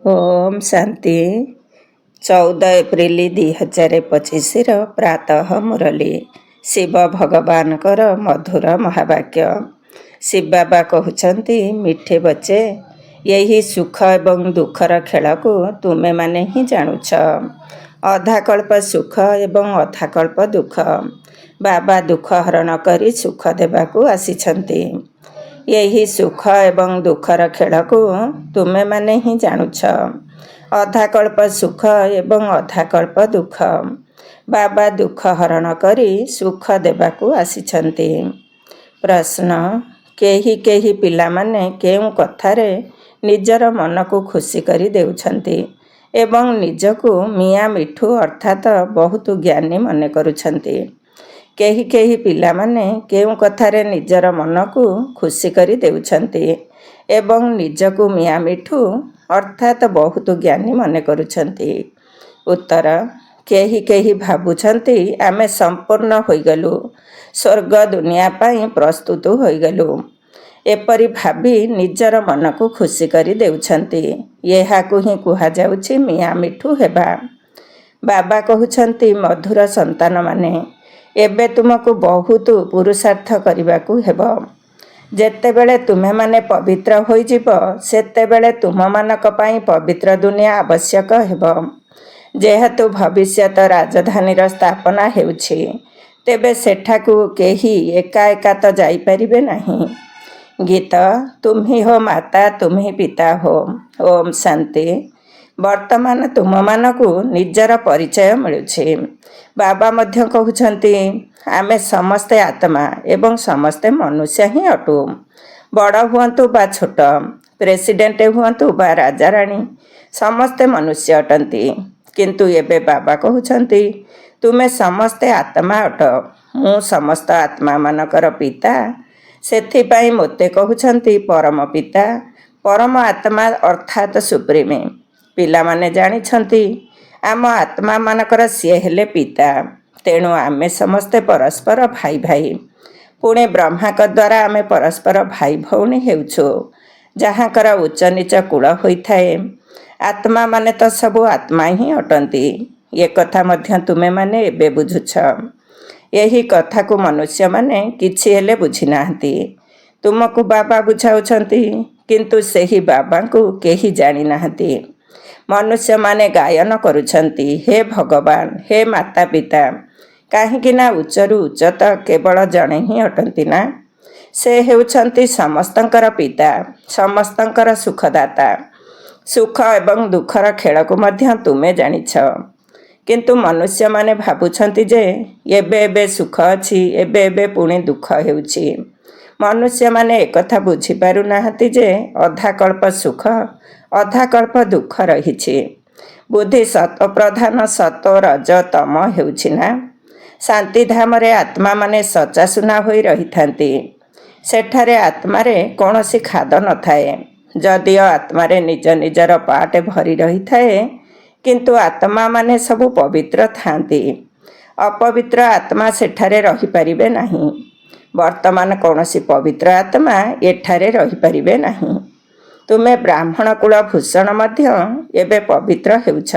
ଓମ୍ ଶାନ୍ତି। 14 April 2025ର ପ୍ରାତଃ ମୁରଲୀ। ଶିବ ଭଗବାନଙ୍କର ମଧୁର ମହାବାକ୍ୟ। ଶିବ ବାବା କହୁଛନ୍ତି, ମିଠେ ବଚ୍ଚେ, ଏହି ସୁଖ ଏବଂ ଦୁଃଖର ଖେଳକୁ ତୁମେମାନେ ହିଁ ଜାଣୁଛ। ଅଧାକଳ୍ପ ସୁଖ ଏବଂ ଅଧାକଳ୍ପ ଦୁଃଖ। ବାବା ଦୁଃଖ ହରଣ କରି ସୁଖ ଦେବାକୁ ଆସିଛନ୍ତି। ଏହି ସୁଖ ଏବଂ ଦୁଃଖର ଖେଳକୁ ତୁମେମାନେ ହିଁ ଜାଣୁଛ। ଅଧାକଳ୍ପ ସୁଖ ଏବଂ ଅଧାକଳ୍ପ ଦୁଃଖ। ବାବା ଦୁଃଖ ହରଣ କରି ସୁଖ ଦେବାକୁ ଆସିଛନ୍ତି। ପ୍ରଶ୍ନ: କେହି କେହି ପିଲାମାନେ କେଉଁ କଥାରେ ନିଜର ମନକୁ ଖୁସି କରି ଦେଉଛନ୍ତି ଏବଂ ନିଜକୁ ମିଆଁ ମିଠୁ ଅର୍ଥାତ ବହୁତ ଜ୍ଞାନୀ ମନେ କରୁଛନ୍ତି? କେହି କେହି ପିଲାମାନେ କେଉଁ କଥାରେ ନିଜର ମନକୁ ଖୁସି କରି ଦେଉଛନ୍ତି ଏବଂ ନିଜକୁ ମିଆଁ ମିଠୁ ଅର୍ଥାତ ବହୁତ ଜ୍ଞାନୀ ମନେ କରୁଛନ୍ତି? ଉତ୍ତର: କେହି କେହି ଭାବୁଛନ୍ତି, ଆମେ ସମ୍ପୂର୍ଣ୍ଣ ହୋଇଗଲୁ, ସ୍ୱର୍ଗ ଦୁନିଆ ପାଇଁ ପ୍ରସ୍ତୁତ ହୋଇଗଲୁ। ଏପରି ଭାବି ନିଜର ମନକୁ ଖୁସି କରି ଦେଉଛନ୍ତି। ଏହାକୁ ହିଁ କୁହାଯାଉଛି ମିଆଁ ମିଠୁ ହେବା। ବାବା କହୁଛନ୍ତି, ମଧୁର ସନ୍ତାନମାନେ, ଏବେ ତୁମକୁ ବହୁତ ପୁରୁଷାର୍ଥ କରିବାକୁ ହେବ। ଯେତେବେଳେ ତୁମେମାନେ ପବିତ୍ର ହୋଇଯିବ, ସେତେବେଳେ ତୁମମାନଙ୍କ ପାଇଁ ପବିତ୍ର ଦୁନିଆ ଆବଶ୍ୟକ ହେବ। ଯେହେତୁ ଭବିଷ୍ୟତ ରାଜଧାନୀର ସ୍ଥାପନା ହେଉଛି, ତେବେ ସେଠାକୁ କେହି ଏକା ଏକା ତ ଯାଇପାରିବେ ନାହିଁ। ଗୀତ: ତୁମ୍ହି ହୋ ମାତା, ତୁମ୍ହି ପିତା ହୋ। ଓମ୍ ଶାନ୍ତି। ବର୍ତ୍ତମାନ ତୁମମାନଙ୍କୁ ନିଜର ପରିଚୟ ମିଳୁଛି। ବାବା ମଧ୍ୟ କହୁଛନ୍ତି, ଆମେ ସମସ୍ତେ ଆତ୍ମା ଏବଂ ସମସ୍ତେ ମନୁଷ୍ୟ ହିଁ ଅଟୁ। ବଡ଼ ହୁଅନ୍ତୁ ବା ଛୋଟ, ପ୍ରେସିଡେଣ୍ଟ ହୁଅନ୍ତୁ ବା ରାଜାରାଣୀ, ସମସ୍ତେ ମନୁଷ୍ୟ ଅଟନ୍ତି। କିନ୍ତୁ ଏବେ ବାବା କହୁଛନ୍ତି, ତୁମେ ସମସ୍ତେ ଆତ୍ମା ଅଟ। ମୁଁ ସମସ୍ତ ଆତ୍ମାମାନଙ୍କର ପିତା। ସେଥିପାଇଁ ମୋତେ କହୁଛନ୍ତି ପରମ ପିତା, ପରମ ଆତ୍ମା ଅର୍ଥାତ ସୁପ୍ରିମ। ପିଲାମାନେ ଜାଣିଛନ୍ତି, ଆମ ଆତ୍ମାମାନଙ୍କର ସିଏ ହେଲେ ପିତା। ତେଣୁ ଆମେ ସମସ୍ତେ ପରସ୍ପର ଭାଇ ଭାଇ। ପୁଣି ବ୍ରହ୍ମାଙ୍କ ଦ୍ୱାରା ଆମେ ପରସ୍ପର ଭାଇ ଭଉଣୀ ହେଉଛୁ, ଯାହାଙ୍କର ଉଚ୍ଚ ନୀଚ କୁଳ ହୋଇଥାଏ। ଆତ୍ମାମାନେ ତ ସବୁ ଆତ୍ମା ହିଁ ଅଟନ୍ତି। ଏକଥା ମଧ୍ୟ ତୁମେମାନେ ଏବେ ବୁଝୁଛ। ଏହି କଥାକୁ ମନୁଷ୍ୟମାନେ କିଛି ହେଲେ ବୁଝିନାହାନ୍ତି। ତୁମକୁ ବାବା ବୁଝାଉଛନ୍ତି, କିନ୍ତୁ ସେହି ବାବାଙ୍କୁ କେହି ଜାଣିନାହାନ୍ତି। ମନୁଷ୍ୟମାନେ ଗାୟନ କରୁଛନ୍ତି, ହେ ଭଗବାନ, ହେ ମାତା ପିତା। କାହିଁକି ନା ଉଚ୍ଚରୁ ଉଚ୍ଚ ତ କେବଳ ଜଣେ ହିଁ ଅଟନ୍ତି ନା? ସେ ହେଉଛନ୍ତି ସମସ୍ତଙ୍କର ପିତା, ସମସ୍ତଙ୍କର ସୁଖଦାତା। ସୁଖ ଏବଂ ଦୁଃଖର ଖେଳକୁ ମଧ୍ୟ ତୁମେ ଜାଣିଛ। କିନ୍ତୁ ମନୁଷ୍ୟମାନେ ଭାବୁଛନ୍ତି ଯେ ଏବେ ଏବେ ସୁଖ ଅଛି, ଏବେ ଏବେ ପୁଣି ଦୁଃଖ ହେଉଛି। ମନୁଷ୍ୟମାନେ ଏକଥା ବୁଝିପାରୁନାହାନ୍ତି ଯେ ଅଧାକଳ୍ପ ସୁଖ, ଅଧାକଳ୍ପ ଦୁଃଖ ରହିଛି। ବୁଦ୍ଧି ସତ୍ୱପ୍ରଧାନ, ସତ୍ୱ, ରଜ, ତମ ହେଉଛି ନା? ଶାନ୍ତିଧାମରେ ଆତ୍ମାମାନେ ସଚାସୁନା ହୋଇ ରହିଥାନ୍ତି। ସେଠାରେ ଆତ୍ମାରେ କୌଣସି ଖାଦ ନଥାଏ। ଯଦିଓ ଆତ୍ମାରେ ନିଜ ନିଜର ପାର୍ଟ ଭରି ରହିଥାଏ, କିନ୍ତୁ ଆତ୍ମାମାନେ ସବୁ ପବିତ୍ର ଥାନ୍ତି। ଅପବିତ୍ର ଆତ୍ମା ସେଠାରେ ରହିପାରିବେ ନାହିଁ। ବର୍ତ୍ତମାନ କୌଣସି ପବିତ୍ର ଆତ୍ମା ଏଠାରେ ରହିପାରିବେ ନାହିଁ। ତୁମେ ବ୍ରାହ୍ମଣ କୁଳ ଭୂଷଣ ମଧ୍ୟ ଏବେ ପବିତ୍ର ହେଉଛ।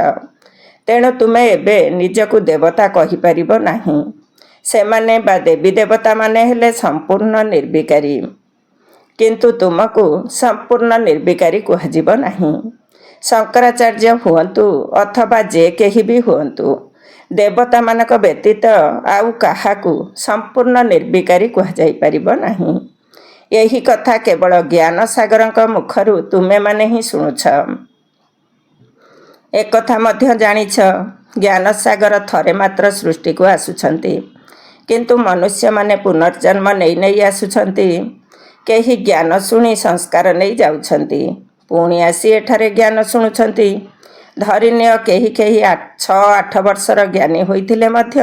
ତେଣୁ ତୁମେ ଏବେ ନିଜକୁ ଦେବତା କହିପାରିବ ନାହିଁ। ସେମାନେ ବା ଦେବୀ ଦେବତାମାନେ ହେଲେ ସମ୍ପୂର୍ଣ୍ଣ ନିର୍ବିକାରୀ। କିନ୍ତୁ ତୁମକୁ ସମ୍ପୂର୍ଣ୍ଣ ନିର୍ବିକାରୀ କୁହାଯିବ ନାହିଁ। ଶଙ୍କରାଚାର୍ଯ୍ୟ ହୁଅନ୍ତୁ ଅଥବା ଯେ କେହି ବି ହୁଅନ୍ତୁ, ଦେବତାମାନଙ୍କ ବ୍ୟତୀତ ଆଉ କାହାକୁ ସମ୍ପୂର୍ଣ୍ଣ ନିର୍ବିକାରୀ କୁହାଯାଇପାରିବ ନାହିଁ। ଏହି କଥା କେବଳ ଜ୍ଞାନସାଗରଙ୍କ ମୁଖରୁ ତୁମେମାନେ ହିଁ ଶୁଣୁଛ। ଏକଥା ମଧ୍ୟ ଜାଣିଛ, ଜ୍ଞାନସାଗର ଥରେ ମାତ୍ର ସୃଷ୍ଟିକୁ ଆସୁଛନ୍ତି, କିନ୍ତୁ ମନୁଷ୍ୟମାନେ ପୁନର୍ଜନ୍ମ ନେଇ ନେଇ ଆସୁଛନ୍ତି। କେହି ଜ୍ଞାନ ଶୁଣି ସଂସ୍କାର ନେଇ ଯାଉଛନ୍ତି, ପୁଣି ଆସି ଏଠାରେ ଜ୍ଞାନ ଶୁଣୁଛନ୍ତି। ଧରିନିଅ, କେହି କେହି 6-8 ବର୍ଷର ଜ୍ଞାନୀ ହୋଇଥିଲେ ମଧ୍ୟ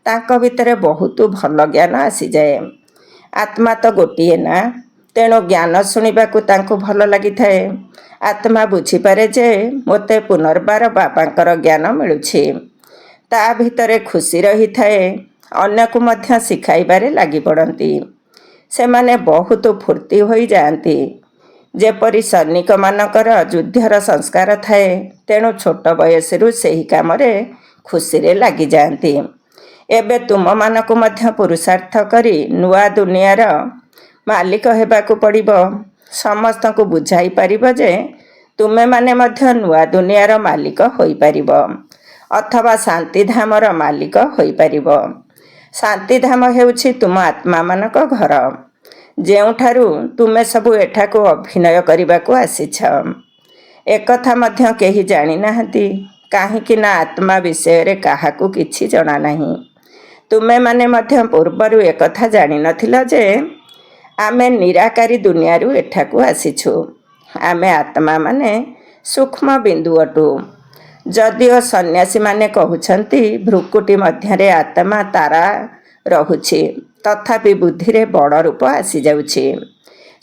ତାଙ୍କ ଭିତରେ ବହୁତ ଭଲ ଜ୍ଞାନ ଆସିଯାଏ। ଆତ୍ମା ତ ଗୋଟିଏ ନା? ତେଣୁ ଜ୍ଞାନ ଶୁଣିବାକୁ ତାଙ୍କୁ ଭଲ ଲାଗିଥାଏ। ଆତ୍ମା ବୁଝିପାରେ ଯେ ମୋତେ ପୁନର୍ବାର ବାବାଙ୍କର ଜ୍ଞାନ ମିଳୁଛି। ତା ଭିତରେ ଖୁସି ରହିଥାଏ। ଅନ୍ୟକୁ ମଧ୍ୟ ଶିଖାଇବାରେ ଲାଗିପଡ଼ନ୍ତି। ସେମାନେ ବହୁତ ଫୁର୍ତ୍ତି ହୋଇଯାଆନ୍ତି। ଯେପରି ସୈନିକମାନଙ୍କର ଯୁଦ୍ଧର ସଂସ୍କାର ଥାଏ, ତେଣୁ ଛୋଟ ବୟସରୁ ସେହି କାମରେ ଖୁସିରେ ଲାଗିଯାଆନ୍ତି। ଏବେ ତୁମମାନଙ୍କୁ ମଧ୍ୟ ପୁରୁଷାର୍ଥ କରି ନୂଆ ଦୁନିଆର ମାଲିକ ହେବାକୁ ପଡ଼ିବ। ସମସ୍ତଙ୍କୁ ବୁଝାଇ ପାରିବ ଯେ ତୁମେମାନେ ମଧ୍ୟ ନୂଆ ଦୁନିଆର ମାଲିକ ହୋଇପାରିବ ଅଥବା ଶାନ୍ତିଧାମର ମାଲିକ ହୋଇପାରିବ। ଶାନ୍ତିଧାମ ହେଉଛି ତୁମ ଆତ୍ମାମାନଙ୍କ ଘର, ଯେଉଁଠାରୁ ତୁମେ ସବୁ ଏଠାକୁ ଅଭିନୟ କରିବାକୁ ଆସିଛ। ଏକଥା ମଧ୍ୟ କେହି ଜାଣିନାହାନ୍ତି, କାହିଁକି ନା ଆତ୍ମା ବିଷୟରେ କାହାକୁ କିଛି ଜଣା ନାହିଁ। ତୁମେମାନେ ମଧ୍ୟ ପୂର୍ବରୁ ଏକଥା ଜାଣିନଥିଲ ଯେ ଆମେ ନିରାକାରୀ ଦୁନିଆରୁ ଏଠାକୁ ଆସିଛୁ। ଆମେ ଆତ୍ମାମାନେ ସୂକ୍ଷ୍ମ ବିନ୍ଦୁ ଅଟୁ। ଯଦିଓ ସନ୍ନ୍ୟାସୀମାନେ କହୁଛନ୍ତି ଭ୍ରୁକୁଟି ମଧ୍ୟରେ ଆତ୍ମା ତାରା ରହୁଛି, ତଥାପି ବୁଦ୍ଧିରେ ବଡ଼ ରୂପ ଆସିଯାଉଛି।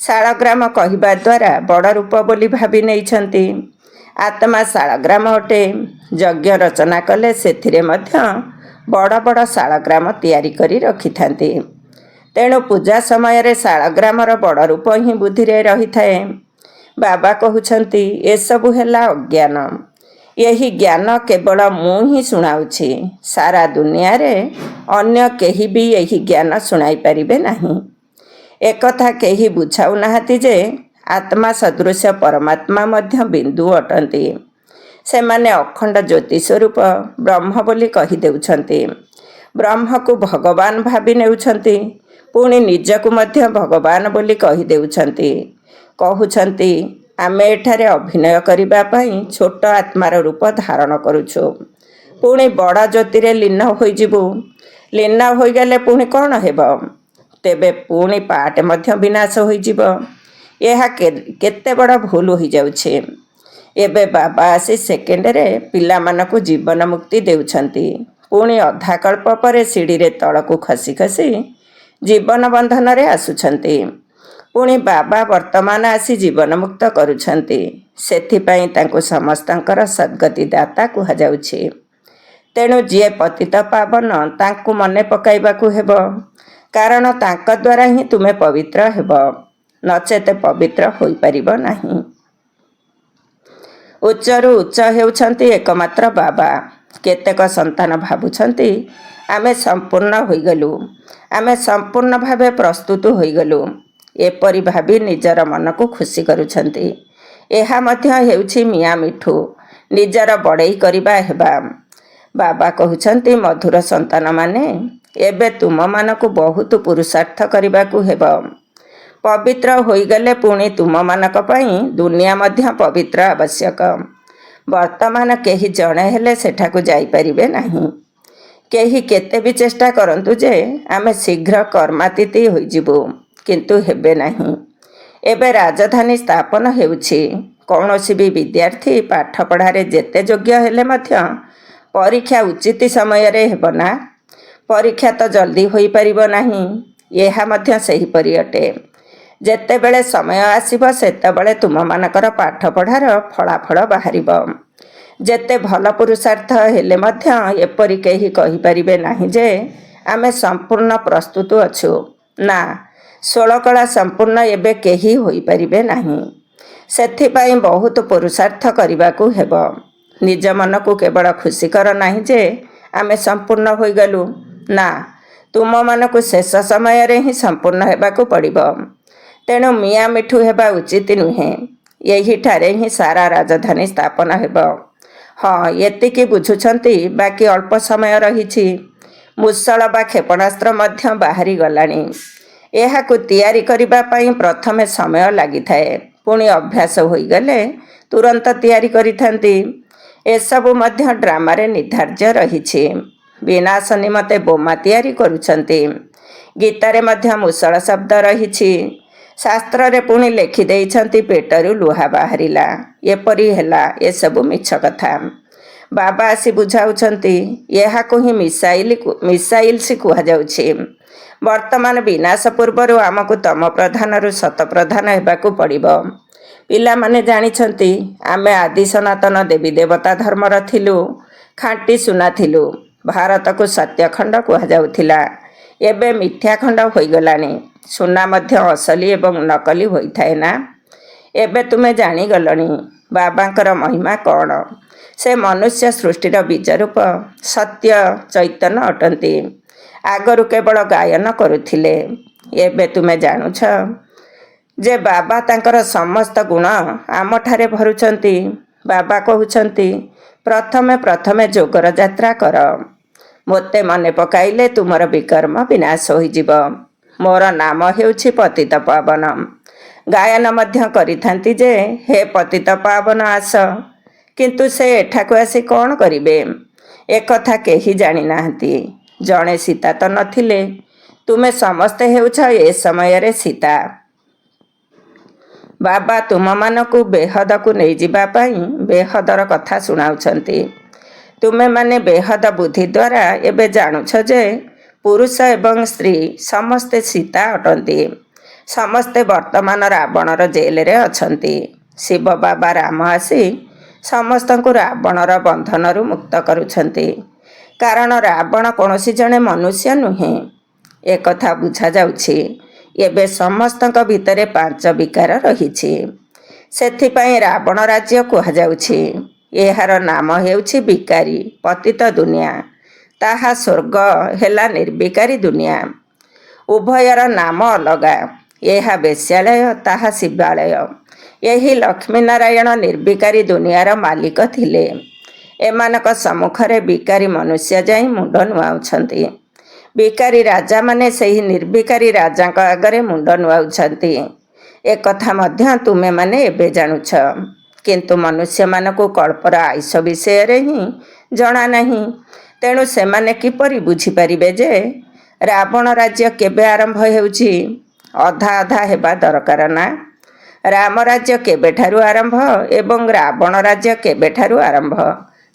ଶାଳଗ୍ରାମ କହିବା ଦ୍ୱାରା ବଡ଼ ରୂପ ବୋଲି ଭାବି ନେଇଛନ୍ତି। ଆତ୍ମା ଶାଳଗ୍ରାମ ଅଟେ। ଯଜ୍ଞ ରଚନା କଲେ ସେଥିରେ ମଧ୍ୟ ବଡ଼ ବଡ଼ ଶାଳଗ୍ରାମ ତିଆରି କରି ରଖିଥାନ୍ତି। ତେଣୁ ପୂଜା ସମୟରେ ଶାଳଗ୍ରାମର ବଡ଼ ରୂପ ହିଁ ବୁଦ୍ଧିରେ ରହିଥାଏ। ବାବା କହୁଛନ୍ତି, ଏସବୁ ହେଲା ଅଜ୍ଞାନ। ଏହି ଜ୍ଞାନ କେବଳ ମୁଁ ହିଁ ଶୁଣାଉଛି। ସାରା ଦୁନିଆରେ ଅନ୍ୟ କେହି ବି ଏହି ଜ୍ଞାନ ଶୁଣାଇ ପାରିବେ ନାହିଁ। ଏକଥା କେହି ବୁଝାଉନାହାନ୍ତି ଯେ ଆତ୍ମା ସଦୃଶ ପରମାତ୍ମା ମଧ୍ୟ ବିନ୍ଦୁ ଅଟନ୍ତି। ସେମାନେ ଅଖଣ୍ଡ ଜ୍ୟୋତି ସ୍ୱରୂପ ବ୍ରହ୍ମ ବୋଲି କହିଦେଉଛନ୍ତି। ବ୍ରହ୍ମକୁ ଭଗବାନ ଭାବି ନେଉଛନ୍ତି, ପୁଣି ନିଜକୁ ମଧ୍ୟ ଭଗବାନ ବୋଲି କହିଦେଉଛନ୍ତି। କହୁଛନ୍ତି, ଆମେ ଏଠାରେ ଅଭିନୟ କରିବା ପାଇଁ ଛୋଟ ଆତ୍ମାର ରୂପ ଧାରଣ କରୁଛୁ, ପୁଣି ବଡ଼ ଜ୍ୟୋତିରେ ଲୀନ ହୋଇଯିବୁ। ଲୀନ ହୋଇଗଲେ ପୁଣି କ'ଣ ହେବ? ତେବେ ପୁଣି ପାର୍ଟ ମଧ୍ୟ ବିନାଶ ହୋଇଯିବ। ଏହା କେତେ ବଡ଼ ଭୁଲ ହୋଇଯାଉଛି। ଏବେ ବାବା ଆସି ସେକେଣ୍ଡରେ ପିଲାମାନଙ୍କୁ ଜୀବନ ମୁକ୍ତି ଦେଉଛନ୍ତି। ପୁଣି ଅଧାକଳ୍ପ ପରେ ସିଡ଼ିରେ ତଳକୁ ଖସି ଖସି ଜୀବନ ବନ୍ଧନରେ ଆସୁଛନ୍ତି। ପୁଣି ବାବା ବର୍ତ୍ତମାନ ଆସି ଜୀବନମୁକ୍ତ କରୁଛନ୍ତି। ସେଥିପାଇଁ ତାଙ୍କୁ ସମସ୍ତଙ୍କର ସଦ୍ଗତି ଦାତା କୁହାଯାଉଛି। ତେଣୁ ଯିଏ ପତିତ ପାବନ, ତାଙ୍କୁ ମନେ ପକାଇବାକୁ ହେବ, କାରଣ ତାଙ୍କ ଦ୍ୱାରା ହିଁ ତୁମେ ପବିତ୍ର ହେବ, ନଚେତ ପବିତ୍ର ହୋଇପାରିବ ନାହିଁ। ଉଚ୍ଚରୁ ଉଚ୍ଚ ହେଉଛନ୍ତି ଏକମାତ୍ର ବାବା। କେତେକ ସନ୍ତାନ ଭାବୁଛନ୍ତି, ଆମେ ସମ୍ପୂର୍ଣ୍ଣ ହୋଇଗଲୁ, ଆମେ ସମ୍ପୂର୍ଣ୍ଣ ଭାବେ ପ୍ରସ୍ତୁତ ହୋଇଗଲୁ। ଏପରି ଭାବି ନିଜର ମନକୁ ଖୁସି କରୁଛନ୍ତି। ଏହା ମଧ୍ୟ ହେଉଛି ମିଆଁ ମିଠୁ, ନିଜର ବଡ଼େଇ କରିବା ହେବା। ବାବା କହୁଛନ୍ତି, ମଧୁର ସନ୍ତାନମାନେ, ଏବେ ତୁମମାନଙ୍କୁ ବହୁତ ପୁରୁଷାର୍ଥ କରିବାକୁ ହେବ। ପବିତ୍ର ହୋଇଗଲେ ପୁଣି ତୁମମାନଙ୍କ ପାଇଁ ଦୁନିଆ ମଧ୍ୟ ପବିତ୍ର ଆବଶ୍ୟକ। ବର୍ତ୍ତମାନ କେହି ଜଣେ ହେଲେ ସେଠାକୁ ଯାଇପାରିବେ ନାହିଁ। କେହି କେତେ ବି ଚେଷ୍ଟା କରନ୍ତୁ ଯେ ଆମେ ଶୀଘ୍ର କର୍ମାତୀତ ହୋଇଯିବୁ, କିନ୍ତୁ ହେବେ ନାହିଁ। ଏବେ ରାଜଧାନୀ ସ୍ଥାପନ ହେଉଛି। କୌଣସି ବି ବିଦ୍ୟାର୍ଥୀ ପାଠପଢ଼ାରେ ଯେତେ ଯୋଗ୍ୟ ହେଲେ ମଧ୍ୟ ପରୀକ୍ଷା ଉଚିତ ସମୟରେ ହେବ ନା? ପରୀକ୍ଷା ତ ଜଲ୍ଦି ହୋଇପାରିବ ନାହିଁ। ଏହା ମଧ୍ୟ ସେହିପରି ଅଟେ। ଯେତେବେଳେ ସମୟ ଆସିବ, ସେତେବେଳେ ତୁମମାନଙ୍କର ପାଠପଢ଼ାର ଫଳାଫଳ ବାହାରିବ। ଯେତେ ଭଲ ପୁରୁଷାର୍ଥ ହେଲେ ମଧ୍ୟ ଏପରି କେହି କହିପାରିବେ ନାହିଁ ଯେ ଆମେ ସମ୍ପୂର୍ଣ୍ଣ ପ୍ରସ୍ତୁତ ଅଛୁ। ନା, ଷୋଳକଳା ସମ୍ପୂର୍ଣ୍ଣ ଏବେ କେହି ହୋଇପାରିବେ ନାହିଁ। ସେଥିପାଇଁ ବହୁତ ପୁରୁଷାର୍ଥ କରିବାକୁ ହେବ। ନିଜ ମନକୁ କେବଳ ଖୁସି କର ନାହିଁ ଯେ ଆମେ ସମ୍ପୂର୍ଣ୍ଣ ହୋଇଗଲୁ। ନା, ତୁମମାନଙ୍କୁ ଶେଷ ସମୟରେ ହିଁ ସମ୍ପୂର୍ଣ୍ଣ ହେବାକୁ ପଡ଼ିବ। ତେଣୁ ମିଆଁ ମିଠୁ ହେବା ଉଚିତ ନୁହେଁ। ଏହିଠାରେ ହିଁ ସାରା ରାଜଧାନୀ ସ୍ଥାପନ ହେବ। ହଁ, ଏତିକି ବୁଝୁଛନ୍ତି, ବାକି ଅଳ୍ପ ସମୟ ରହିଛି। ମୁସଳ ବା କ୍ଷେପଣାସ୍ତ୍ର ମଧ୍ୟ ବାହାରି ଗଲାଣି। ଏହାକୁ ତିଆରି କରିବା ପାଇଁ ପ୍ରଥମେ ସମୟ ଲାଗିଥାଏ। ପୁଣି ଅଭ୍ୟାସ ହୋଇଗଲେ ତୁରନ୍ତ ତିଆରି କରିଥାନ୍ତି। ଏସବୁ ମଧ୍ୟ ଡ୍ରାମାରେ ନିର୍ଦ୍ଧାର୍ଯ୍ୟ ରହିଛି। ବିନାଶ ନିମନ୍ତେ ବୋମା ତିଆରି କରୁଛନ୍ତି। ଗୀତାରେ ମଧ୍ୟ ମୁସଳ ଶବ୍ଦ ରହିଛି। ଶାସ୍ତ୍ରରେ ପୁଣି ଲେଖିଦେଇଛନ୍ତି, ପେଟରୁ ଲୁହା ବାହାରିଲା, ଏପରି ହେଲା। ଏସବୁ ମିଛ କଥା। ବାବା ଆସି ବୁଝାଉଛନ୍ତି, ଏହାକୁ ହିଁ ମିସାଇଲ୍ସ କୁହାଯାଉଛି। ବର୍ତ୍ତମାନ ବିନାଶ ପୂର୍ବରୁ ଆମକୁ ତମ ପ୍ରଧାନରୁ ସତ ପ୍ରଧାନ ହେବାକୁ ପଡ଼ିବ। ପିଲାମାନେ ଜାଣିଛନ୍ତି, ଆମେ ଆଦି ସନାତନ ଦେବୀ ଦେବତା ଧର୍ମର ଥିଲୁ, ଖାଣ୍ଟି ସୁନା ଥିଲୁ। ଭାରତକୁ ସତ୍ୟଖଣ୍ଡ କୁହାଯାଉଥିଲା। ଏବେ ମିଥ୍ୟାଖଣ୍ଡ ହୋଇଗଲାଣି। ସୁନା ମଧ୍ୟ ଅସଲି ଏବଂ ନକଲି ହୋଇଥାଏ ନା? ଏବେ ତୁମେ ଜାଣିଗଲଣି ବାବାଙ୍କର ମହିମା କ'ଣ। ସେ ମନୁଷ୍ୟ ସୃଷ୍ଟିର ବୀଜ ରୂପ ସତ୍ୟ ଚୈତନ୍ୟ ଅଟନ୍ତି। ଆଗରୁ କେବଳ ଗାୟନ କରୁଥିଲେ। ଏବେ ତୁମେ ଜାଣୁଛ ଯେ ବାବା ତାଙ୍କର ସମସ୍ତ ଗୁଣ ଆମଠାରେ ଭରୁଛନ୍ତି। ବାବା କହୁଛନ୍ତି, ପ୍ରଥମେ ପ୍ରଥମେ ଯୋଗର ଯାତ୍ରା କର। ମୋତେ ମନେ ପକାଇଲେ ତୁମର ବିକର୍ମ ବିନାଶ ହୋଇଯିବ। ମୋର ନାମ ହେଉଛି ପତିତ ପାବନ। ଗାୟନ ମଧ୍ୟ କରିଥାନ୍ତି ଯେ ହେ ପତିତ ପାବନ ଆସ। କିନ୍ତୁ ସେ ଏଠାକୁ ଆସି କ'ଣ କରିବେ, ଏକଥା କେହି ଜାଣିନାହାନ୍ତି। ଜଣେ ସୀତା ତ ନଥିଲେ। ତୁମେ ସମସ୍ତେ ହେଉଛ ଏ ସମୟରେ ସୀତା। ବାବା ତୁମମାନଙ୍କୁ ବେହଦକୁ ନେଇଯିବା ପାଇଁ ବେହଦର କଥା ଶୁଣାଉଛନ୍ତି। ତୁମେମାନେ ବେହଦ ବୁଦ୍ଧି ଦ୍ୱାରା ଏବେ ଜାଣୁଛ ଯେ ପୁରୁଷ ଏବଂ ସ୍ତ୍ରୀ ସମସ୍ତେ ସୀତା ଅଟନ୍ତି। ସମସ୍ତେ ବର୍ତ୍ତମାନ ରାବଣର ଜେଲରେ ଅଛନ୍ତି। ଶିବ ବାବା ରାମ ଆସି ସମସ୍ତଙ୍କୁ ରାବଣର ବନ୍ଧନରୁ ମୁକ୍ତ କରୁଛନ୍ତି। କାରଣ ରାବଣ କୌଣସି ଜଣେ ମନୁଷ୍ୟ ନୁହେଁ, ଏକଥା ବୁଝାଯାଉଛି। ଏବେ ସମସ୍ତଙ୍କ ଭିତରେ ପାଞ୍ଚ ବିକାର ରହିଛି। ସେଥିପାଇଁ ରାବଣ ରାଜ୍ୟ କୁହାଯାଉଛି। ଏହାର ନାମ ହେଉଛି ବିକାରୀ ପତିତ ଦୁନିଆ। ତାହା ସ୍ୱର୍ଗ ହେଲା ନିର୍ବିକାରୀ ଦୁନିଆ। ଉଭୟର ନାମ ଅଲଗା। ଏହା ବେଶ୍ୟାଳୟ, ତାହା ଶିବାଳୟ। ଏହି ଲକ୍ଷ୍ମୀନାରାୟଣ ନିର୍ବିକାରୀ ଦୁନିଆର ମାଲିକ ଥିଲେ। ଏମାନଙ୍କ ସମ୍ମୁଖରେ ବିକାରୀ ମନୁଷ୍ୟ ଯାଇ ମୁଣ୍ଡ ନୁଆଉଛନ୍ତି। ବିକାରୀ ରାଜାମାନେ ସେହି ନିର୍ବିକାରୀ ରାଜାଙ୍କ ଆଗରେ ମୁଣ୍ଡ ନୁଆଉଛନ୍ତି। ଏକଥା ମଧ୍ୟ ତୁମେମାନେ ଏବେ ଜାଣୁଛ। କିନ୍ତୁ ମନୁଷ୍ୟମାନଙ୍କୁ କଳ୍ପର ଆୟୁଷ ବିଷୟରେ ହିଁ ଜଣା ନାହିଁ। ତେଣୁ ସେମାନେ କିପରି ବୁଝିପାରିବେ ଯେ ରାବଣ ରାଜ୍ୟ କେବେ ଆରମ୍ଭ ହେଉଛି? ଅଧା ଅଧା ହେବା ଦରକାର ନା। ରାମ ରାଜ୍ୟ କେବେଠାରୁ ଆରମ୍ଭ ଏବଂ ରାବଣ ରାଜ୍ୟ କେବେଠାରୁ ଆରମ୍ଭ,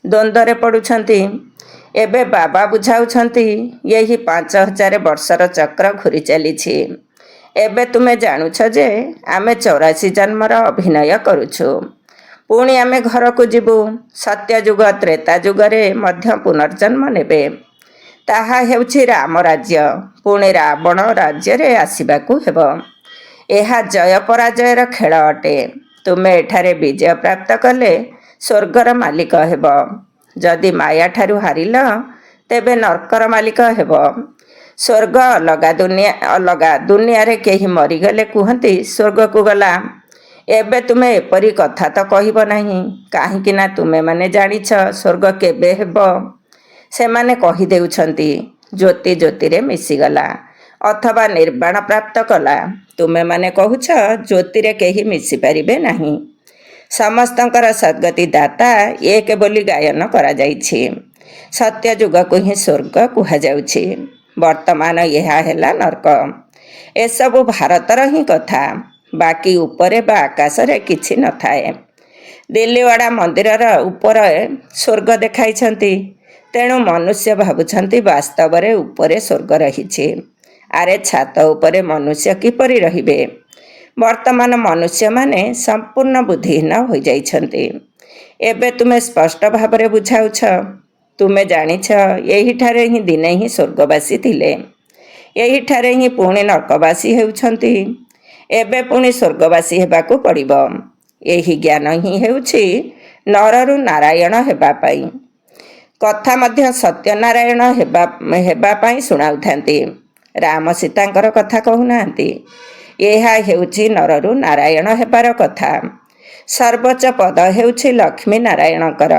ଦ୍ୱନ୍ଦ୍ୱରେ ପଡ଼ୁଛନ୍ତି। ଏବେ ବାବା ବୁଝାଉଛନ୍ତି, ଏହି 5000 ବର୍ଷର ଚକ୍ର ଘୂରି ଚାଲିଛି। ଏବେ ତୁମେ ଜାଣୁଛ ଯେ ଆମେ 84 ଜନ୍ମର ଅଭିନୟ କରୁଛୁ। ପୁଣି ଆମେ ଘରକୁ ଯିବୁ। ସତ୍ୟଯୁଗ ତ୍ରେତା ଯୁଗରେ ମଧ୍ୟ ପୁନର୍ଜନ୍ମ ନେବେ। ତାହା ହେଉଛି ରାମ ରାଜ୍ୟ। ପୁଣି ରାବଣ ରାଜ୍ୟରେ ଆସିବାକୁ ହେବ। ଏହା ଜୟ ପରାଜୟର ଖେଳ ଅଟେ। ତୁମେ ଏଠାରେ ବିଜୟ ପ୍ରାପ୍ତ କଲେ ସ୍ୱର୍ଗର ମାଲିକ ହେବ। ଯଦି ମାୟାଠାରୁ ହାରିଲ, ତେବେ ନର୍କର ମାଲିକ ହେବ। ସ୍ୱର୍ଗ ଅଲଗା, ଦୁନିଆ ଅଲଗା। ଦୁନିଆରେ କେହି ମରିଗଲେ କୁହନ୍ତି ସ୍ୱର୍ଗକୁ ଗଲା। ଏବେ ତୁମେ ଏପରି କଥା ତ କହିବ ନାହିଁ, କାହିଁକି ନା ତୁମେମାନେ ଜାଣିଛ ସ୍ୱର୍ଗ କେବେ ହେବ। ସେମାନେ କହିଦେଉଛନ୍ତି ଜ୍ୟୋତି ଜ୍ୟୋତିରେ ମିଶିଗଲା ଅଥବା ନିର୍ବାଣ ପ୍ରାପ୍ତ କଲା। ତୁମେମାନେ କହୁଛ ଜ୍ୟୋତିରେ କେହି ମିଶିପାରିବେ ନାହିଁ। ସମସ୍ତଙ୍କର ସଦ୍ଗତି ଦାତା ଏକ ବୋଲି ଗାୟନ କରାଯାଇଛି। ସତ୍ୟଯୁଗକୁ ହିଁ ସ୍ୱର୍ଗ କୁହାଯାଉଛି। ବର୍ତ୍ତମାନ ଏହା ହେଲା ନର୍କ। ଏସବୁ ଭାରତର ହିଁ କଥା। ବାକି ଉପରେ ବା ଆକାଶରେ କିଛି ନଥାଏ। ଦିଲ୍ଲୀୱାଡ଼ା ମନ୍ଦିରର ଉପରେ ସ୍ୱର୍ଗ ଦେଖାଇଛନ୍ତି। ତେଣୁ ମନୁଷ୍ୟ ଭାବୁଛନ୍ତି ବାସ୍ତବରେ ଉପରେ ସ୍ୱର୍ଗ ରହିଛି। ଆରେ, ଛାତ ଉପରେ ମନୁଷ୍ୟ କିପରି ରହିବେ? ବର୍ତ୍ତମାନ ମନୁଷ୍ୟମାନେ ସମ୍ପୂର୍ଣ୍ଣ ବୁଦ୍ଧିହୀନ ହୋଇଯାଇଛନ୍ତି। ଏବେ ତୁମେ ସ୍ପଷ୍ଟ ଭାବରେ ବୁଝାଉଛ। ତୁମେ ଜାଣିଛ ଏହିଠାରେ ହିଁ ଦିନେ ହିଁ ସ୍ୱର୍ଗବାସୀ ଥିଲେ। ଏହିଠାରେ ହିଁ ପୁଣି ନର୍କବାସୀ ହେଉଛନ୍ତି। ଏବେ ପୁଣି ସ୍ୱର୍ଗବାସୀ ହେବାକୁ ପଡ଼ିବ। ଏହି ଜ୍ଞାନ ହିଁ ହେଉଛି ନରରୁ ନାରାୟଣ ହେବା ପାଇଁ। କଥା ମଧ୍ୟ ସତ୍ୟନାରାୟଣ ହେବା ପାଇଁ ଶୁଣାଉଥାନ୍ତି। ରାମ ସୀତାଙ୍କର କଥା କହୁନାହାନ୍ତି। ଏହା ହେଉଛି ନରରୁ ନାରାୟଣ ହେବାର କଥା। ସର୍ବୋଚ୍ଚ ପଦ ହେଉଛି ଲକ୍ଷ୍ମୀ ନାରାୟଣଙ୍କର।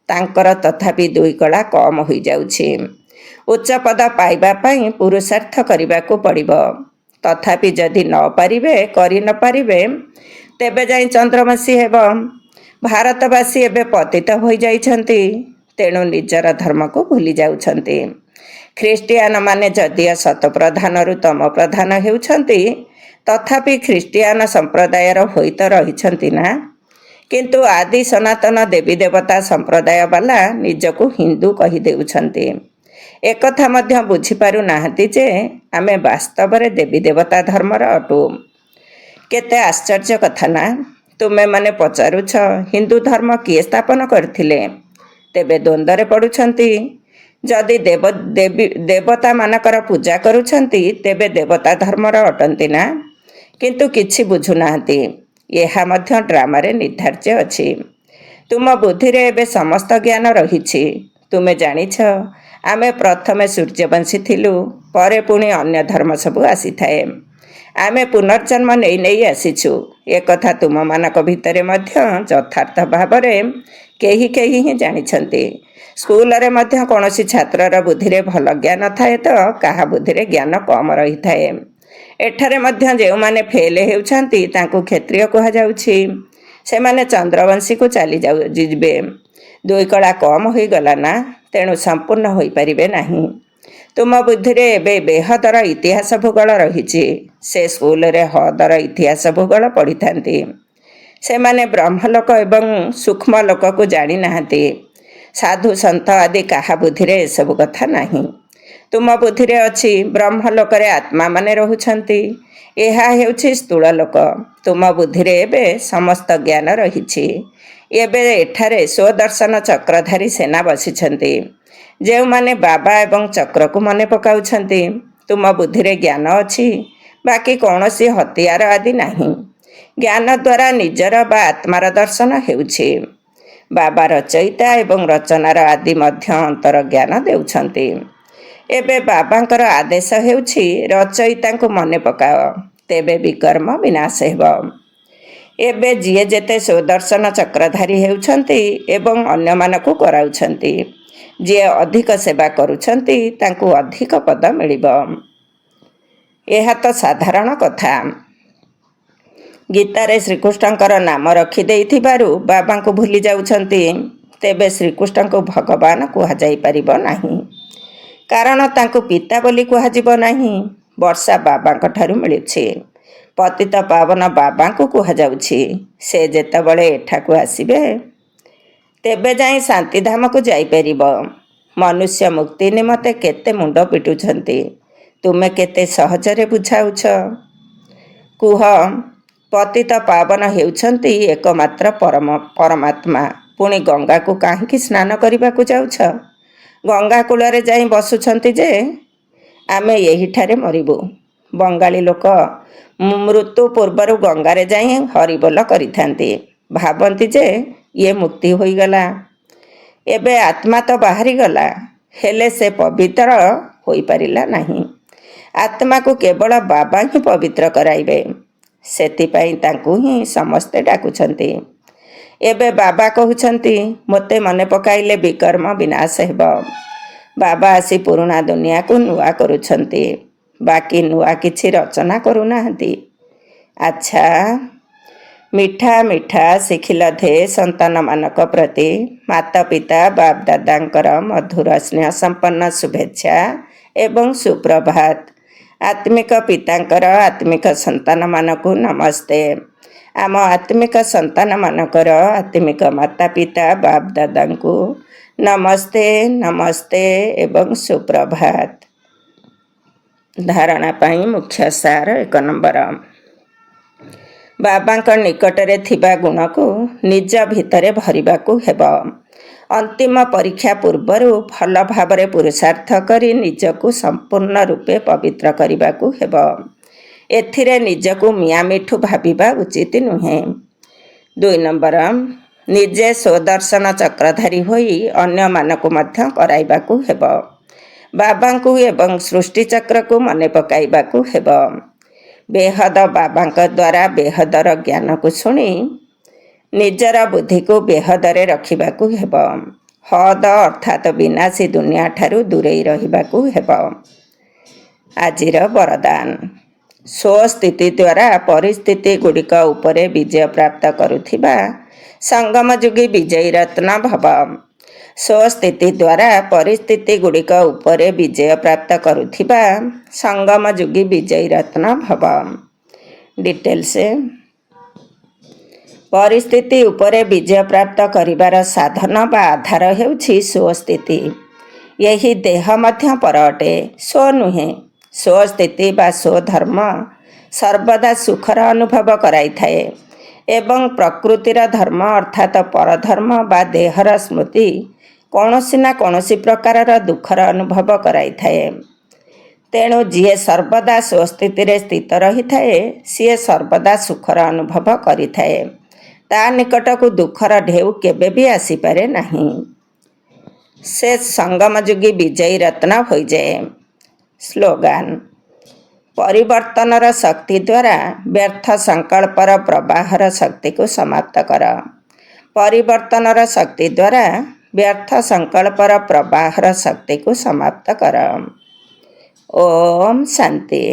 ତାଙ୍କର ତଥାପି ଦୁଇ କଳା କମ୍ ହୋଇଯାଉଛି। ଉଚ୍ଚ ପଦ ପାଇବା ପାଇଁ ପୁରୁଷାର୍ଥ କରିବାକୁ ପଡ଼ିବ। ତଥାପି ଯଦି ନ ପାରିବେ, କରି ନ ପାରିବେ, ତେବେ ଯାଇ ଚନ୍ଦ୍ରମାସୀ ହେବ। ଭାରତବାସୀ ଏବେ ପତିତ ହୋଇଯାଇଛନ୍ତି, ତେଣୁ ନିଜର ଧର୍ମକୁ ଭୁଲି ଯାଉଛନ୍ତି। ଖ୍ରୀଷ୍ଟିଆନମାନେ ଯଦିଓ ସତପ୍ରଧାନରୁ ତମ ପ୍ରଧାନ ହେଉଛନ୍ତି, ତଥାପି ଖ୍ରୀଷ୍ଟିଆନ ସମ୍ପ୍ରଦାୟର ହୋଇ ତ ରହିଛନ୍ତି ନା। କିନ୍ତୁ ଆଦି ସନାତନ ଦେବୀ ଦେବତା ସମ୍ପ୍ରଦାୟ ବାଲା ନିଜକୁ ହିନ୍ଦୁ କହିଦେଉଛନ୍ତି। ଏକଥା ମଧ୍ୟ ବୁଝିପାରୁନାହାନ୍ତି ଯେ ଆମେ ବାସ୍ତବରେ ଦେବୀ ଦେବତା ଧର୍ମର ଅଟୁ। କେତେ ଆଶ୍ଚର୍ଯ୍ୟ କଥା ନା! ତୁମେମାନେ ପଚାରୁଛ ହିନ୍ଦୁ ଧର୍ମ କିଏ ସ୍ଥାପନ କରିଥିଲେ? ତେବେ ଦ୍ୱନ୍ଦ୍ୱରେ ପଡ଼ୁଛନ୍ତି। ଯଦି ଦେବ ଦେବୀ ଦେବତାମାନଙ୍କର ପୂଜା କରୁଛନ୍ତି, ତେବେ ଦେବତା ଧର୍ମର ଅଟନ୍ତି ନା? କିନ୍ତୁ କିଛି ବୁଝୁନାହାନ୍ତି। ଏହା ମଧ୍ୟ ଡ୍ରାମାରେ ନିର୍ଦ୍ଧାର୍ଯ୍ୟ ଅଛି। ତୁମ ବୁଦ୍ଧିରେ ଏବେ ସମସ୍ତ ଜ୍ଞାନ ରହିଛି। ତୁମେ ଜାଣିଛ, ଆମେ ପ୍ରଥମେ ସୂର୍ଯ୍ୟବଂଶୀ ଥିଲୁ, ପରେ ପୁଣି ଅନ୍ୟ ଧର୍ମ ସବୁ ଆସିଥାଏ। ଆମେ ପୁନର୍ଜନ୍ମ ନେଇ ନେଇ ଆସିଛୁ। ଏକଥା ତୁମମାନଙ୍କ ଭିତରେ ମଧ୍ୟ ଯଥାର୍ଥ ଭାବରେ କେହି କେହି ହିଁ ଜାଣିଛନ୍ତି। ସ୍କୁଲରେ ମଧ୍ୟ କୌଣସି ଛାତ୍ରର ବୁଦ୍ଧିରେ ଭଲ ଜ୍ଞାନ ଥାଏ ତ କାହା ବୁଦ୍ଧିରେ ଜ୍ଞାନ କମ୍ ରହିଥାଏ। ଏଠାରେ ମଧ୍ୟ ଯେଉଁମାନେ ଫେଲ୍ ହେଉଛନ୍ତି, ତାଙ୍କୁ କ୍ଷତ୍ରିୟ କୁହାଯାଉଛି। ସେମାନେ ଚନ୍ଦ୍ରବଂଶୀକୁ ଚାଲି ଯିବେ। ଦୁଇ କଳା କମ୍ ହୋଇଗଲା ନା, ତେଣୁ ସମ୍ପୂର୍ଣ୍ଣ ହୋଇପାରିବେ ନାହିଁ। ତୁମ ବୁଦ୍ଧିରେ ଏବେ ବେହଦର ଇତିହାସ ଭୂଗୋଳ ରହିଛି। ସେ ସ୍କୁଲରେ ହଦର ଇତିହାସ ଭୂଗୋଳ ପଢ଼ିଥାନ୍ତି। ସେମାନେ ବ୍ରହ୍ମଲୋକ ଏବଂ ସୂକ୍ଷ୍ମ ଲୋକକୁ ଜାଣିନାହାନ୍ତି। ସାଧୁ ସନ୍ଥ ଆଦି କାହା ବୁଦ୍ଧିରେ ଏସବୁ କଥା ନାହିଁ। ତୁମ ବୁଦ୍ଧିରେ ଅଛି, ବ୍ରହ୍ମଲୋକରେ ଆତ୍ମାମାନେ ରହୁଛନ୍ତି। ଏହା ହେଉଛି ସ୍ଥୂଳ ଲୋକ। ତୁମ ବୁଦ୍ଧିରେ ଏବେ ସମସ୍ତ ଜ୍ଞାନ ରହିଛି। ଏବେ ଏଠାରେ ସ୍ୱଦର୍ଶନ ଚକ୍ରଧାରୀ ସେନା ବସିଛନ୍ତି, ଯେଉଁମାନେ ବାବା ଏବଂ ଚକ୍ରକୁ ମନେ ପକାଉଛନ୍ତି। ତୁମ ବୁଦ୍ଧିରେ ଜ୍ଞାନ ଅଛି, ବାକି କୌଣସି ହତିଆର ଆଦି ନାହିଁ। ଜ୍ଞାନ ଦ୍ୱାରା ନିଜର ବା ଆତ୍ମାର ଦର୍ଶନ ହେଉଛି। ବାବା ରଚୟିତା ଏବଂ ରଚନାର ଆଦି ମଧ୍ୟ ଅନ୍ତର ଜ୍ଞାନ ଦେଉଛନ୍ତି। ଏବେ ବାବାଙ୍କର ଆଦେଶ ହେଉଛି, ରଚୟିତାଙ୍କୁ ମନେ ପକାଅ, ତେବେ ବିକର୍ମ ବିନାଶ ହେବ। ଏବେ ଯିଏ ଯେତେ ସୁଦର୍ଶନ ଚକ୍ରଧାରୀ ହେଉଛନ୍ତି ଏବଂ ଅନ୍ୟମାନଙ୍କୁ କରାଉଛନ୍ତି, ଯିଏ ଅଧିକ ସେବା କରୁଛନ୍ତି ତାଙ୍କୁ ଅଧିକ ପଦ ମିଳିବ। ଏହା ତ ସାଧାରଣ କଥା। ଗୀତାରେ ଶ୍ରୀକୃଷ୍ଣଙ୍କର ନାମ ରଖିଦେଇଥିବାରୁ ବାବାଙ୍କୁ ଭୁଲି ଯାଉଛନ୍ତି। ତେବେ ଶ୍ରୀକୃଷ୍ଣଙ୍କୁ ଭଗବାନ କୁହାଯାଇପାରିବ ନାହିଁ, କାରଣ ତାଙ୍କୁ ପିତା ବୋଲି କୁହାଯିବ ନାହିଁ। ବର୍ଷା ବାବାଙ୍କ ଠାରୁ ମିଳୁଛି। ପତିତ ପାବନ ବାବାଙ୍କୁ କୁହାଯାଉଛି। ସେ ଯେତେବେଳେ ଏଠାକୁ ଆସିବେ, ତେବେ ଯାଇ ଶାନ୍ତିଧାମକୁ ଯାଇପାରିବ। ମନୁଷ୍ୟ ମୁକ୍ତି ନିମନ୍ତେ କେତେ ମୁଣ୍ଡ ପିଟୁଛନ୍ତି, ତୁମେ କେତେ ସହଜରେ ବୁଝାଉଛ। କୁହ, ପତିତ ପାବନ ହେଉଛନ୍ତି ଏକମାତ୍ର ପରମ ପରମାତ୍ମା, ପୁଣି ଗଙ୍ଗାକୁ କାହିଁକି ସ୍ନାନ କରିବାକୁ ଯାଉଛ? ଗଙ୍ଗା କୂଳରେ ଯାଇ ବସୁଛନ୍ତି ଯେ ଆମେ ଏହିଠାରେ ମରିବୁ। ବଙ୍ଗାଳୀ ଲୋକ ମୃତ୍ୟୁ ପୂର୍ବରୁ ଗଙ୍ଗାରେ ଯାଇ ହରିବୋଲ କରିଥାନ୍ତି। ଭାବନ୍ତି ଯେ ଇଏ ମୁକ୍ତି ହୋଇଗଲା। ଏବେ ଆତ୍ମା ତ ବାହାରିଗଲା, ହେଲେ ସେ ପବିତ୍ର ହୋଇପାରିଲା ନାହିଁ। ଆତ୍ମାକୁ କେବଳ ବାବା ହିଁ ପବିତ୍ର କରାଇବେ। ସେଥିପାଇଁ ତାଙ୍କୁ ହିଁ ସମସ୍ତେ ଡାକୁଛନ୍ତି। ଏବେ ବାବା କହୁଛନ୍ତି, ମୋତେ ମନେ ପକାଇଲେ ବିକର୍ମ ବିନାଶ ହେବ। ବାବା ଆସି ପୁରୁଣା ଦୁନିଆକୁ ନୂଆ କରୁଛନ୍ତି, ବାକି ନୂଆ କିଛି ରଚନା କରୁନାହାନ୍ତି। ଆଚ୍ଛା, ମିଠା ମିଠା ସିଖିଲଧେ ସନ୍ତାନମାନଙ୍କ ପ୍ରତି ମାତା ପିତା ବାପ ଦାଦାଙ୍କର ମଧୁର ସ୍ନେହ ସମ୍ପନ୍ନ ଶୁଭେଚ୍ଛା ଏବଂ ସୁପ୍ରଭାତ। ଆତ୍ମିକ ପିତାଙ୍କର ଆତ୍ମିକ ସନ୍ତାନମାନଙ୍କୁ ନମସ୍ତେ। ଆମ ଆତ୍ମିକ ସନ୍ତାନମାନଙ୍କର ଆତ୍ମିକ ମାତା ପିତା ବାପ ଦାଦାଙ୍କୁ ନମସ୍ତେ, ନମସ୍ତେ ଏବଂ ସୁପ୍ରଭାତ। ଧାରଣା ପାଇଁ ମୁଖ୍ୟ ସାର। ଏକ ନମ୍ବର, ବାବାଙ୍କ ନିକଟରେ ଥିବା ଗୁଣକୁ ନିଜ ଭିତରେ ଭରିବାକୁ ହେବ। ଅନ୍ତିମ ପରୀକ୍ଷା ପୂର୍ବରୁ ଭଲ ଭାବରେ ପୁରୁଷାର୍ଥ କରି ନିଜକୁ ସମ୍ପୂର୍ଣ୍ଣ ରୂପେ ପବିତ୍ର କରିବାକୁ ହେବ। ଏଥିରେ ନିଜକୁ ମିଆଁ ମିଠୁ ଭାବିବା ଉଚିତ ନୁହେଁ। ଦୁଇ ନମ୍ବର, ନିଜେ ସ୍ୱଦର୍ଶନ ଚକ୍ରଧାରୀ ହୋଇ ଅନ୍ୟମାନଙ୍କୁ ମଧ୍ୟ କରାଇବାକୁ ହେବ। ବାବାଙ୍କୁ ଏବଂ ସୃଷ୍ଟିଚକ୍ରକୁ ମନେ ପକାଇବାକୁ ହେବ। ବେହଦ ବାବାଙ୍କ ଦ୍ୱାରା ବେହଦର ଜ୍ଞାନକୁ ଶୁଣି ନିଜର ବୁଦ୍ଧିକୁ ବେହଦରେ ରଖିବାକୁ ହେବ। ହଦ ଅର୍ଥାତ ବିନାଶୀ ଦୁନିଆଠାରୁ ଦୂରେଇ ରହିବାକୁ ହେବ। ଆଜିର ବରଦାନ: ସ୍ୱସ୍ଥିତି ଦ୍ୱାରା ପରିସ୍ଥିତି ଗୁଡ଼ିକ ଉପରେ ବିଜୟ ପ୍ରାପ୍ତ କରୁଥିବା ସଙ୍ଗମଯୁଗୀ ବିଜୟୀ ରତ୍ନ ଭବ। ସ୍ୱସ୍ଥିତି ଦ୍ୱାରା ପରିସ୍ଥିତି ଗୁଡ଼ିକ ଉପରେ ବିଜୟ ପ୍ରାପ୍ତ କରୁଥିବା ସଙ୍ଗମଯୁଗୀ ବିଜୟୀ ରତ୍ନ ଭବ। ଡିଟେଲ୍ସ: ପରିସ୍ଥିତି ଉପରେ ବିଜୟ ପ୍ରାପ୍ତ କରିବାର ସାଧନ ବା ଆଧାର ହେଉଛି ସ୍ୱସ୍ଥିତି। ଏହି ଦେହ ମଧ୍ୟ ପର ଅଟେ, ସ୍ୱ ନୁହେଁ। ସ୍ୱସ୍ଥିତି ବା ସ୍ୱଧର୍ମ ସର୍ବଦା ସୁଖର ଅନୁଭବ କରାଇଥାଏ ଏବଂ ପ୍ରକୃତିର ଧର୍ମ ଅର୍ଥାତ ପରଧର୍ମ ବା ଦେହର ସ୍ମୃତି କୌଣସି ନା କୌଣସି ପ୍ରକାରର ଦୁଃଖର ଅନୁଭବ କରାଇଥାଏ। ତେଣୁ ଯିଏ ସର୍ବଦା ସ୍ୱସ୍ଥିତିରେ ସ୍ଥିତ ରହିଥାଏ, ସିଏ ସର୍ବଦା ସୁଖର ଅନୁଭବ କରିଥାଏ। ତା ନିକଟକୁ ଦୁଃଖର ଢେଉ କେବେ ବି ଆସିପାରେ ନାହିଁ। ସେ ସଙ୍ଗମଯୁଗୀ ବିଜୟୀ ରତ୍ନ ହୋଇଯାଏ। ସ୍ଲୋଗାନ: ପରିବର୍ତ୍ତନର ଶକ୍ତି ଦ୍ୱାରା ବ୍ୟର୍ଥ ସଂକଳ୍ପର ପ୍ରବାହର ଶକ୍ତିକୁ ସମାପ୍ତ କର। ପରିବର୍ତ୍ତନର ଶକ୍ତି ଦ୍ୱାରା ବ୍ୟର୍ଥ ସଂକଳ୍ପର ପ୍ରବାହର ଶକ୍ତିକୁ ସମାପ୍ତ କର। ଓମ୍ ଶାନ୍ତି।